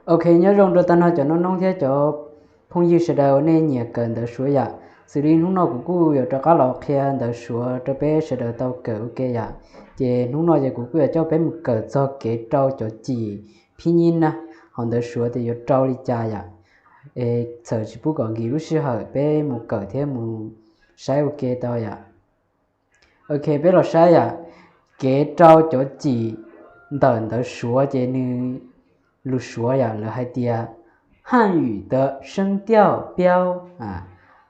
Ok, nyob zoo rau tag nrho cov noob noob thiab cov phooj ywg sawv daws uas nej nyiam kawm ntawv Suav yom. Xws li hnub no kuv kuj yuav rov qab los qhia ntawv Suav rau peb sawv daws tau kawm ua ke yom. Ces hnub no ces kuv kuj yuav coj peb mus kawm txog kev rau cov cim phib nyib na, hauv ntawv Suav tias yuav rau li cas yom. Txawm tsis pub kom nkim lub sij hawm, peb mus kawm thiab mus saib ua ke tau yom. Ok, peb los saib yom, kev rau cov cim ntawm ntawv Suav ces nws, lus Suav yom, lawv hais tias 汉语的声调标,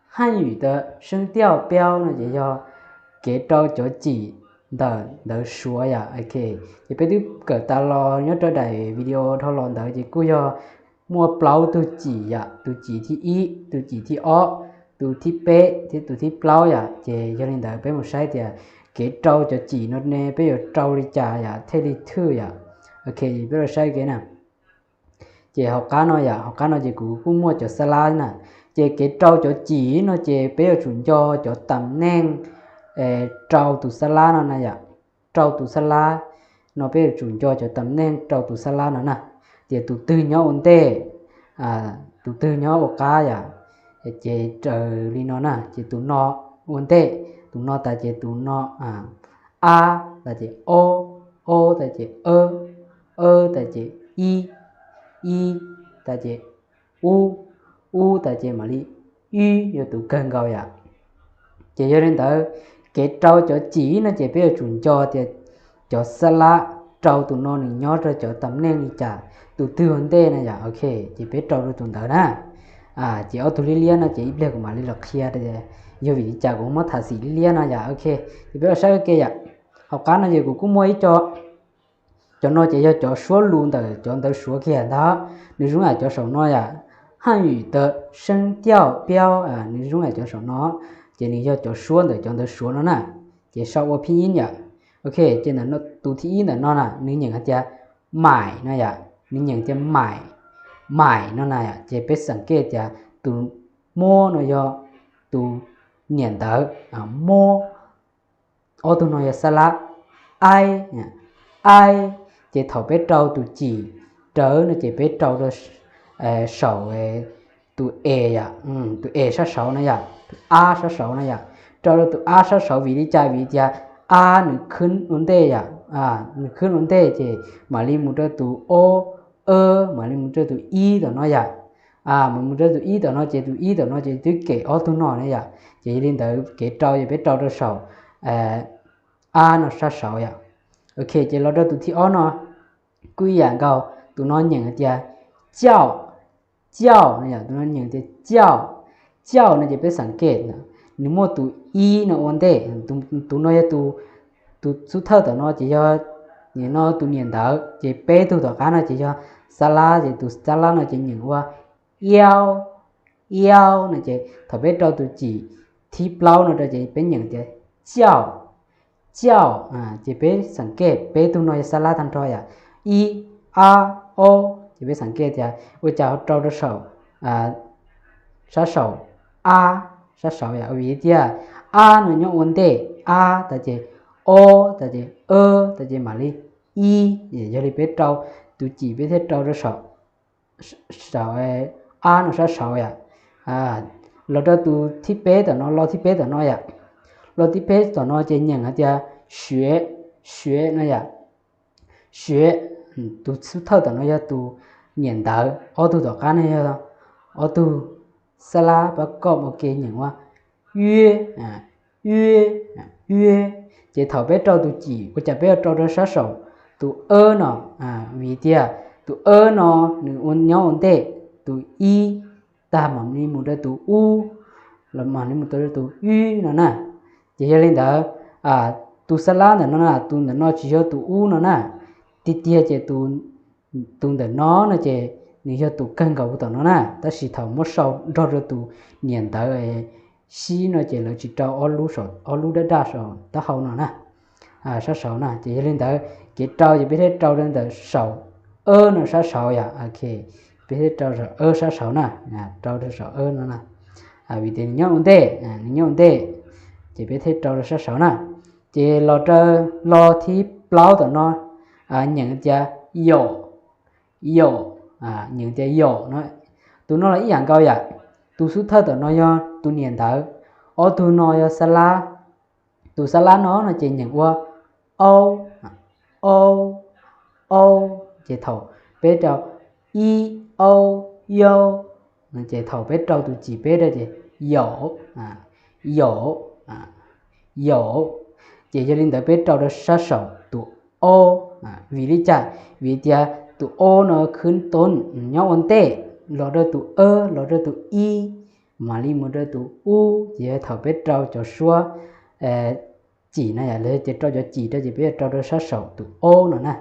汉语的声调标 no ces yog kev rau cov cim ntawm ntawv Suav yom. Ok, ces peb twb kawm tas los nyob rau daim video dhau los ntawd ces kuj yog muaj plaub tug cim yom, tus cim thib ib, tus cim thib ob, tus thib peb thiab tus thib plaub yom. Ces yog li ntawd peb mus saib tias kev rau cov cim no ne peb yuav rau li cas yom, thiaj li thwj yom. Ok, peb los saib ke na. Ces hauv qab no yom, hauv qab no ces kuv kuj muaj cov xab lab na. Ces kev rau cov cim no ces peb yuav tsum nco cov tam neej rau tus xab lab no na yom. Rau tus xab lab no peb yuav tsum nco cov tam neej rau tus xab lab no na. Tias tus twg nyob ua ntej, tus twg nyob ua qab yom. Ces raws li no na, ces tus no ua ntej, tus no tas ces tus no, a tas ces o, o tas ces a, a tas ces i, i tas ces u, u tas ces mam li ib, yog tus kawg nkaus yom. Ces yog li ntawd, kev rau cov cim no ces peb yuav tsum nco tias cov xab lab rau tus no nws nyob rau cov tam neej li cas, tus twg ua ntej na yom. Ok, ces peb rau rau tus ntawd na. Ces ob tug liab liab no ces ib pliag kuv mam li los qhia yog vim li cas kuv muab tham xim liab liab no yom. Ok, ces peb los saib ua ke yom. Hauv qab no ces kuv kuj muaj ib co, cov no ces yog cov suab lus ntawm cov ntawv Suav kiag ntag. Nws zoo yam cov saum no yom, 汉语的声调标, nws zoo yam cov saum no, ces nws yog cov suab ntawm cov ntawv Suav no na. Ces sau ua phib nyib yom. Ok, ces tus thib ib ntawm no na nws nyeem hais tias maim no yom, nws nyeem tias maim, maim no na yom. Ces peb xeem kej tias tus mob no yog tus niam ntawv, mob. Ob tug no yog xab lab, aib, aib. Ces thaum peb rau tus cim rawv no ces peb rau rau saum tus es, tus es sab saud na yom, tus ab sab saud na yom. Rau rau tus ab sab saud vim li cas? Vim tias a nws khwb ua ntej yom, nws khwb ua ntej ces mam li mus rau tus o, a, mam li mus rau tus ib tom no yom. Mam mus rau tus ib tom no ces tus ib tom no ces twb kem ob tug no na yom. Ces yog li ntawd kev rau ces peb rau rau saum ab no sab saud yom. Ok, ces los rau tus thib ob no kuj ib yam nkaus, tus no nyeem hais tias cauj, cauj no yom, tus no nyeem tias cauj, cauj no ces peb xeem kej, nws muaj tus ib no ua ntej, tus no yog tus xub thawj tom no ces yog, nim no tus niam ntawv, ces peb tug tom qab no ces yog xab lab, ces tus xab lab no ces nyeem ua iauj, iauj no ces thaum peb rau tus cim thib plaub no rau ces peb nyeem tias cauj, cauj, ces peb xeem kej peb tug no yog xab lab tag nrho yom, ib, ab, ob, ces peb xeem kej tias ua cas ho rau rau saum, sab saum, ab, sab saud yom, vim tias ab no nyob ua ntej, ab tas ces ob tas ces a tas ces mam li ib, yog li peb rau tus cim peb thiaj rau rau saum, saum ab no sab saud yom. Los rau tus thib peb tom no, lo thib peb tom no yom, lo thib peb tom no ces nyeem hais tias suav, suav no yom, suav, tus xub thawj tom no yog tus niam ntawv, ob tug tom qab no yog ob tug xab lab pab koj ua ke nyeem ua uab, uab, uab. Ces thaum peb rau tus cim ua cas peb yuav rau rau sab saum tus a no, vim tias tus a no nws ua nyob ua ntej tus ib tag mam li mus rau tus ub, los mam li mus rau tus uab no na. Ces yog li ntawd, tus xab lab ntawm no na, tus ntawm no tsis yog tus ub no na. Tiag tiag ces tus ntawm no no ces nws yog tus kawg nkaus tom no na, tab sis thaum muab sau nrog rau tus niam ntawv sib no ces lawv tsis rau ob lub, ob lub daj daj saum taub hau no na, sab saud na. Ces yog li ntawd kev rau ces peb thiaj rau rau ntawm saum a no sab saud yom. Peb thiaj rau saum a sab saud na, rau rau saum a no na, vim tias nws nyob ua ntej, nws nyob ua ntej, ces peb thiaj rau rau sab saud na. Ces los rau lo thib plaub tom no, nyeem tias yaum, yaum, nyeem tias yaum no. Tus no los ib yam nkaus yom, tus xub thawj tom no yog tus niam ntawv, ob tug no yog xab lab. Tus xab lab no no ces nyeem ua au, au, au, ces thaum peb rau ib, au, yau, ces thaum peb rau tus cim peb rau ces yaum, yaum, yaum. Ces yog li ntawd peb rau rau sab saum tus o. Vim li cas? Vim tias tus o no khwv toos nyob ua ntej, los rau tus a, los rau tus i, mam li mus rau tus u. Ces yog thaum peb rau cov suab cim no yom, lawv ces rau cov cim rau ces peb yuav rau rau sab saum tus o no na.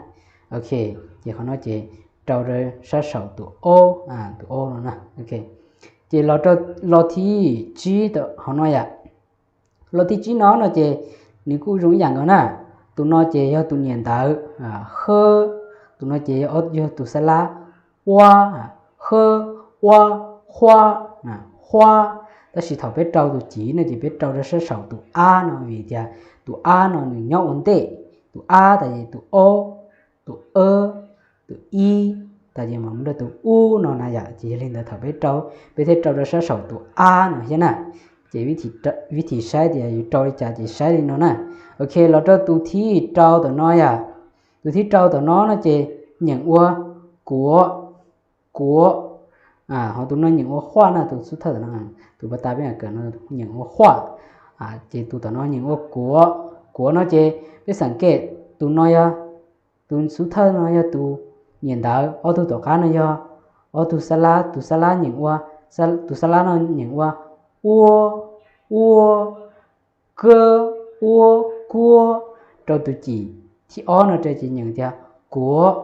Ok, ces qhov no ces rau rau sab saum tus o, tus o no na. Ok, ces los rau, los thib tsib hauv no yom. Los thib tsib no no ces nws kuj zoo ib yam nkaus na. Tus no ces yog tus niam ntawv, hab, tus no ces yog tus xab lab, ua, hab, ua, huab, huab. Tab sis thaum peb rau tus cim no ces peb rau rau sab saum tus ab no vim tias tus ab no nws nyob ua ntej, tus ab tas ces tus o, tus a, tus i, tas ces mam mus rau tus u no na yom. Ces yog li ntawd thaum peb rau, peb thiaj rau rau sab saum tus ab no thiab na. Ces vib thim saib tias yus rau li cas ces saib li no na. Ok, los rau tus thib rau tom no yom. Tus thib rau tom no no ces nyeem ua kuav, kuav. Ho tus no nyeem ua huaj na, tus xub thawj tom no, tus pas tas peb kawm no nyeem ua huaj. Ces tus tom no nyeem ua kuav, kuav no ces peb xeem ke, tus no yog, tus xub thawj no yog tus niam ntawv, ob tug tom qab no yog ob tug xab lab, tus xab lab nyeem ua, tus xab lab no nyeem ua ua, ua, kuab, ua, kuab. Rau tus cim thib ob no rau ces nyeem tias kuav,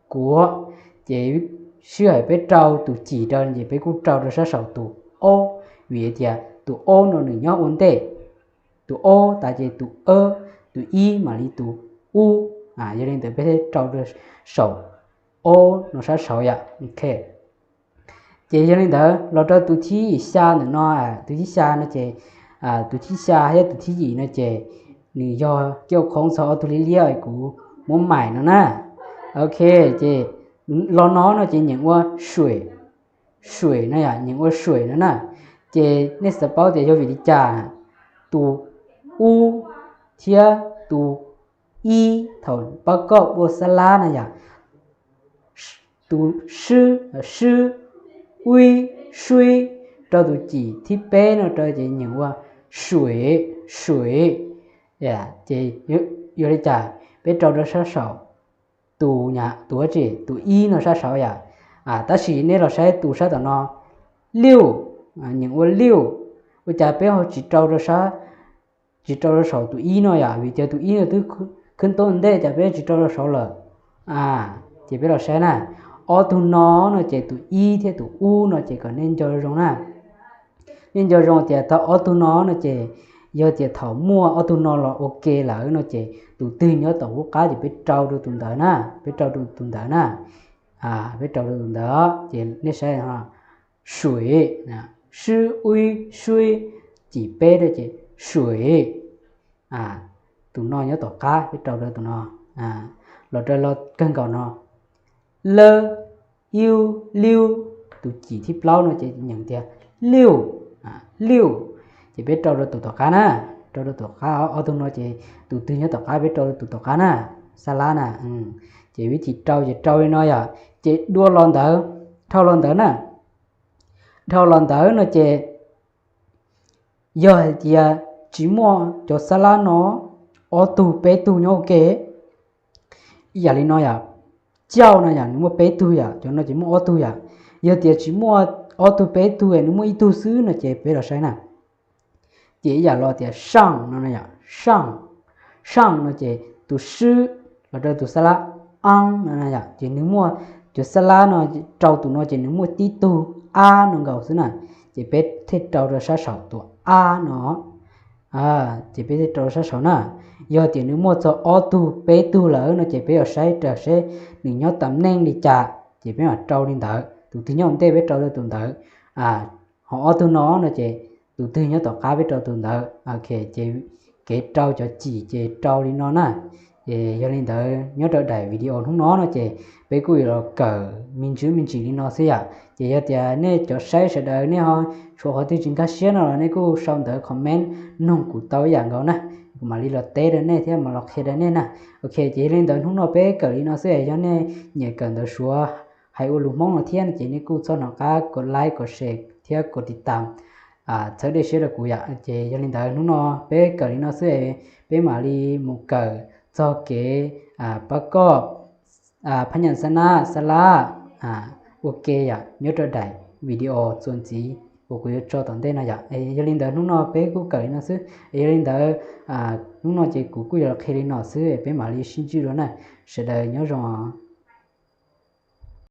kuav. Ces sij hawm peb rau tus cim rau ces peb kuj rau rau sab saum tus o, vim tias tus o no nws nyob ua ntej, tus o tas ces tus a, tus i mam li tus u. Yog li ntawd peb thiaj rau rau saum o no sab saud yom. Ok, ces yog li ntawd los rau tus thib xya ntawm no, tus thib xya no ces, tus thib xya thiab tus thib yim no ces nws yog cauj khoob txog ob tug liab liab kuv muab maim no na. Ok, ces los no no ces nyeem ua suaim, suaim no yom, nyeem ua suaim no na. Ces nej xav paub tias yog vim li cas tus u thiab tus i thaum pab kauj ua xab lab na yom, tus swb, swb, uib, suib, rau tus cim thib peb no rau ces nyeem ua suaim, suaim. Ces yog li cas peb rau rau sab saum tus, tus ib no sab saud yom. Tab sis nej los saib tus sab tom no, liuj, nyeem ua liuj. Ua cas peb ho tsis rau rau sab, tsis rau rau saum tus ib no yom? Vim tias tus ib no twb khwb tau ntej, cas peb tsis rau rau saud lawm? Ces peb los saib na, ob tug no no ces tus ib thiab tus u no ces kom nej nco zoo na. Nej nco zoo tias tau ob tug no no ces yog tias thaum muaj ob tug no los ua ke lawm no ces tus twg nyob tom qub qab ces peb rau rau tus ntawd na, peb rau rau tus ntawd na. Peb rau rau tus ntawd ces nej saib, suaim, swb, uib, suib, cim peb rau ces suaim. Tus no nyob tom qab peb rau rau tus no. Los rau los kawg nkaus no, lawb, iub, liub, tus cim thib plaub no ces nyeem tias liuj, liuj. Ces peb rau rau tus tom qab na, rau rau tom qab, ob tug no ces tus twg nyob tom qab peb rau rau tus tom qab na, xab lab na. Ces vib thim rau ces rau li no yom. Ces dua los ntawd, dhau los ntawd na, dhau los ntawd no ces yog hais tias tsis muaj cov xab lab no ob tug peb tug nyob ua ke, ib yam li no yom, cauj no yom, nws muaj peb tug yom, cov no ces muaj ob tug yom. Yog tias tsis muaj ob tug peb tug, nws muaj ib tug xwb no ces peb los saib na. Ces ib yam los tias saaj no, saaj, saaj no ces tus swb los rau tus xab lab, aab no yom, ces nws muaj, cov xab lab no rau tus no ces nws muaj tib tug ab no nkaus xwb na, ces peb thiaj rau rau sab saum tus ab no. Ces peb thiaj rau sab saud na. Yog tias nws muaj txog ob tug peb tug lawm no ces peb yuav saib rau seb nws nyob tam neej li cas, ces peb mam rau li ntawd, tus twg nyob ua ntej peb rau rau tus ntawd. Ho ob tug no no ces tus twg nyob tom qab peb rau tus ntawd. Ces kev rau cov cim ces rau li no na. Es yog li ntawd nyob rau daim video hnub no no ces peb kuj yuav los kawm me ntsis me ntsis li no xwb yom. Ces yog tias nej cov saib sawv daws nej ho tshuav qhov twg tsis nkag siab no los nej kuj sau ntawv comment noog kuv tau ib yam nkaus na, kuv mam li los teb rau nej thiab mam los qhia rau nej na. Ok, ces yog li ntawd hnub no peb kawm li no xwb es yog nej nyiam kawm ntawv Suav hais ua lus Hmoob no thiab no ces nej kuj txhob hnov qab kom like kom share thiab kom tiv tam txhawb dej siab rau kuv yom. Ces yog li ntawd hnub no peb kawm li no xwb es peb mam li mus kawm txog kev pab koj phab nyas xa nab xa lab ua ke yom nyob rau daim video txuas ntxiv uas kuv yuav tso tom ntej no yom. Yog li ntawd hnub no peb kuj kawm li no xwb. Yog li ntawd hnub no ces kuv kuj yuav los qhia li no xwb es peb mam li sib ntsib dua na. Sawv daws nyob zoo.